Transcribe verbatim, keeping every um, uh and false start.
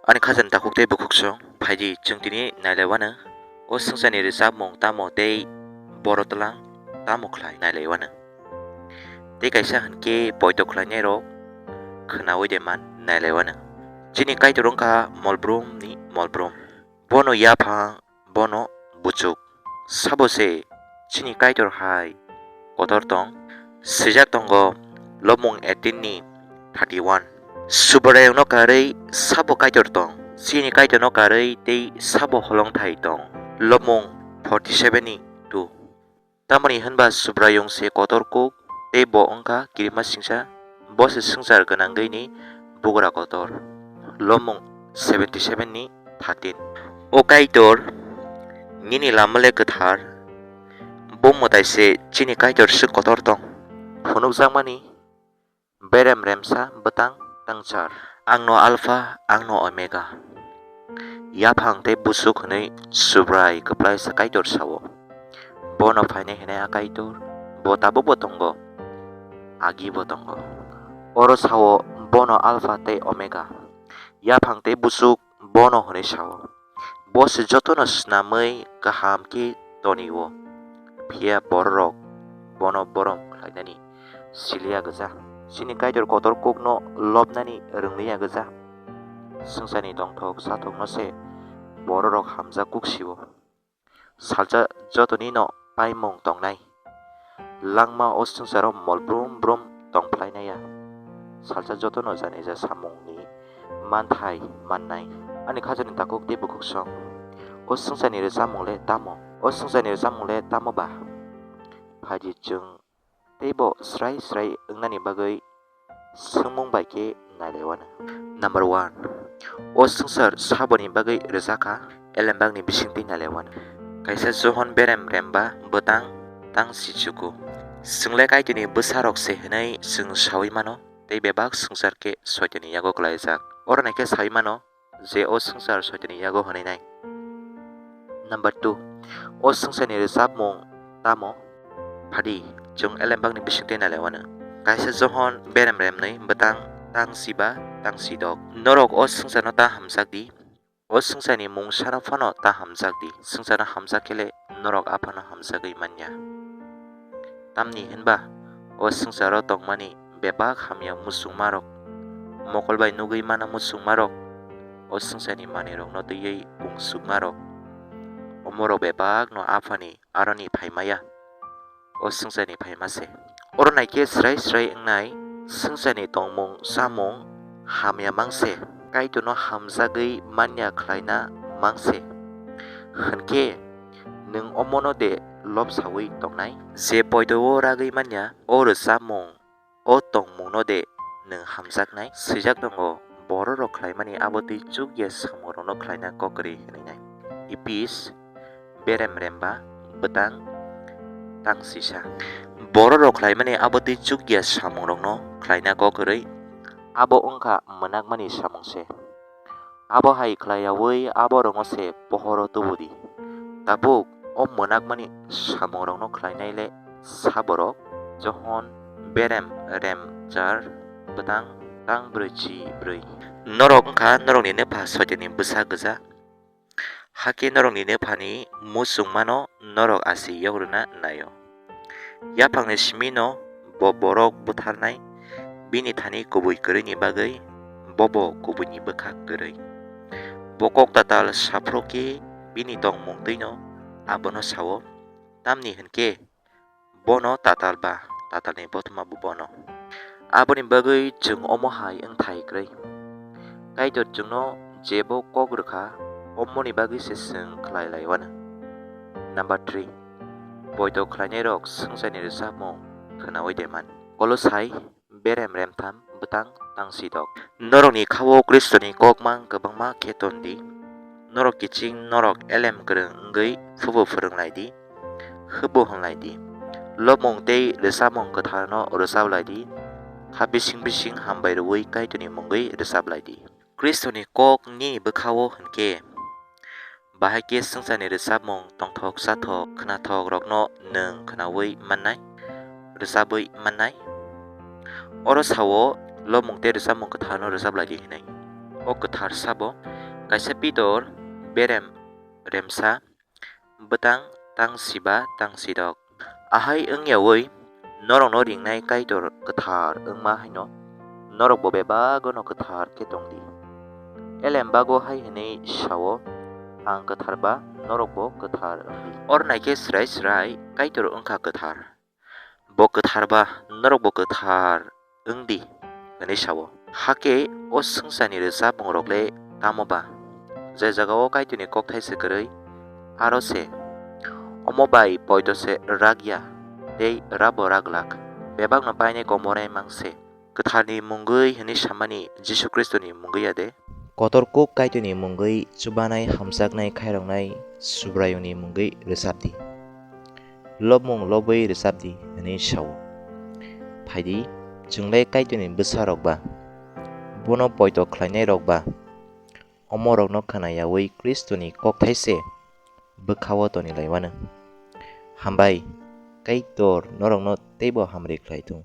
Ani khajani takhuk tei bukhuksong, phaidi chwng tini nailaiwano. O swngcharni rwchapmung tamo tei boro twlang tamo khlai nailaiwano. Tei kaisa hinkhe poito khlainairok khwnaui de man nailaiwano. Chini Kaitor wngkha molbrumni molbrum. Bono yaphang, bono buchuk. Sabo se chini Kaitor hai kotor tong? Swijak tongo Lobmung eighteen ni thirty one. Subraiyungno karwi sabo Kaitor tong? Chini Kaitorno karwi tei sabo holongthai tong? Lobmung forty seven ni two. Tamoni hwnba Subraiyung se kotor kuk, tei bo wngkha kirima singsa, bo se swngchar gwnangwi ni bugra kotor. Lobmung seventy seven ni thirteen. O Kaitor, nini lama le kwthar, bo mwtai se chini Kaitor swk kotor tong. Phunukjakmani berem remsa bwtang tangchar. Angno Alpha, angno Omega. Yaphang tei buchuk hwnwi Subrai kwplaisa Kaitor sao. Bono phainai hwnwi a Kaitor, bo tabukbo tongo, agibo tongo. Oro sao, bono Alpha tei Omega. Yaphang tei buchuk bono hwnwi sao. Bo se jotono snamwi kaham khe tonio, phiya bororok bono borom khlainani siliya gwja. Chini Kaitor kotor kukno lobnani rwngliya gwja. Swngcharni tongthok sathokno se bororok hamjak kuk sio. Salsa jotonino paimung tongnai. Langma o swngcharo mol brum brum tong phlainaiya. Salsa jotono janija samungni manthai mannai. Ani khajani takhuk tei bukhuksong. O swngcharni rwchapmung le tamo? O swngcharni rwchapmung le tamo ba? Phaidi chwng tei bo srai srai wngnani bagwi swngmung bai khe nailaiwano. Number one. O swngchar saboni bagwi rwjakha, elembakni bisingtwi nailaiwano. Kaisa Johon berem remba bwtang tang si chuku. Chwngle Kaitorni bwsarok se hwnwi chwng saui mano, tei bebak swngchar khe Soitanni yago klaijak. Oro naikhe saui mano, je o swngchar Soitanni yago hwnwi nai. Number two, o swngcharni rwchapmung tamo? Phadi, chwng elembakni bisingtwi nailaiwano. Kaisa Johon berem remnwi bwtang tang siba tang sidok. Norok o swngcharno ta hamjak di, o swngcharni mungsano phano ta hamjak di. Swngcharno hamjak khe le norok Aphano hamjagwi manya. Tamni hwnba o swngcharo tongmani bebak hamya muchungmarok, mokol bai nugwi mana muchungmarok, o swngcharni manwirokno twiwi pungsukmarok, omorok bebakno Aphani aroni phaimaya, o swngcharni phaima se. Oro naikhe srai srai wngnai, swngcharni tongmung chamung hamya mang se, Kaitorno hamjagwi manya khlaina mang se. Hwnkhe nwng omono de lobsaui tongnai? Je poito-o ragwi manya, o rwchapmung, o tongmungno de nwng hamjaknai? Swijak tongo, bororok khlaimani abo twi chukya samungrokno khlaina kok kwrwi hwnwi nai. Epis berem remba bwtang tang sisa. Bororok khlaimani abo twi chukya samungrokno khlaina kok kwrwi, abo wngkha mwnakmani samung se. Abo hai khlai yaui aborokno se pohoro tubu di. Tabuk o mwnakmani samungrokno khlainai le saborok? Johon berem rem char bwtang tang brwi chi brwi. Norok wngkha norokni nwpha Soitanni bwsa gwja. Hakhe norokni nwphani muchungmano norok asi yok rwna naio. Yaphangni simino bo borok butharnai, bini thani kubui kwrwini bagwi bobo kubuini bwkha kwrwi. Bo kok tatal saphuru khe bini tongmung twino abono sao, tamni hwn khe bono tatal ba tatalni bothoma bo bono. Aboni bagwi chwng omo hai wngthai kwrwi. Kaitor chwngno jebo kok rwkha, omoni bagwi se chwng khlai laiwano. Number three, poito khlainairok swngcharni rwchapmung khwnaui de man. Kolosai berem remtham bwtang tang sidok. Norokni khao Khristoni kokmang kwbangma khe ton di. Norok kiching norok elem kwrwng wngwi phubo phwrwng lai di, hwbo hwn lai di. Lobmung tei rwchapmung kwtharno rwchap lai di, kha bising bising hambai rwui Kaitorni mungwi rwchap lai di. Khristoni kok nini bwkhao hwn khe, bahai khe swngcharni rwchapmung tongthok chathok khnathok rokno nwng khnaui mannai, rwchabwi mannai. Oro sao, lobmung tei rwchapmung kwtharno rwchap lai di hwnwi. O kwthar sabo, Kaisa Pitor berem remsa, bwtang tang siba tang sidok. Ahai wngyawi norokno ringnai Kaitor kwthar wngma haino norokbo bebagono kwthar khe tongdi. Elembago hai hwnwi sao, "Ang kwthar ba norokbo kwthar wngdi." Or naikhe srai srai Kaitor wngkha kwthar. Bo kwthar ba norokbo kwthar wngdi hwnwi sao. Hakhe o swngcharni rwchapmungrok le tamo ba? Je jagao Kaitorni kokthai se kwrwi, aro se. Omo bai poito se rak ya, tei rabo rak glak. Bebakno painai komorai mang se. Kwtharni mungwi hwnwi samani Jisu Khristoni mungwi ya de? Kotor kuk Kaitorni mungwi chubanai hamjaknai khairoknai Subraiyungni mungwi rwchapdi. Lobmung lobwi rwchapdi hwnwi sao. Phaidi, chwngle Kaitorni bwsarok ba, bono poito khlainairok ba, omorokno khna yaui Khristoni kokthai se bwkhao toni lai mano. Hambai, Kaitor norokno teibo hamri khlai thung.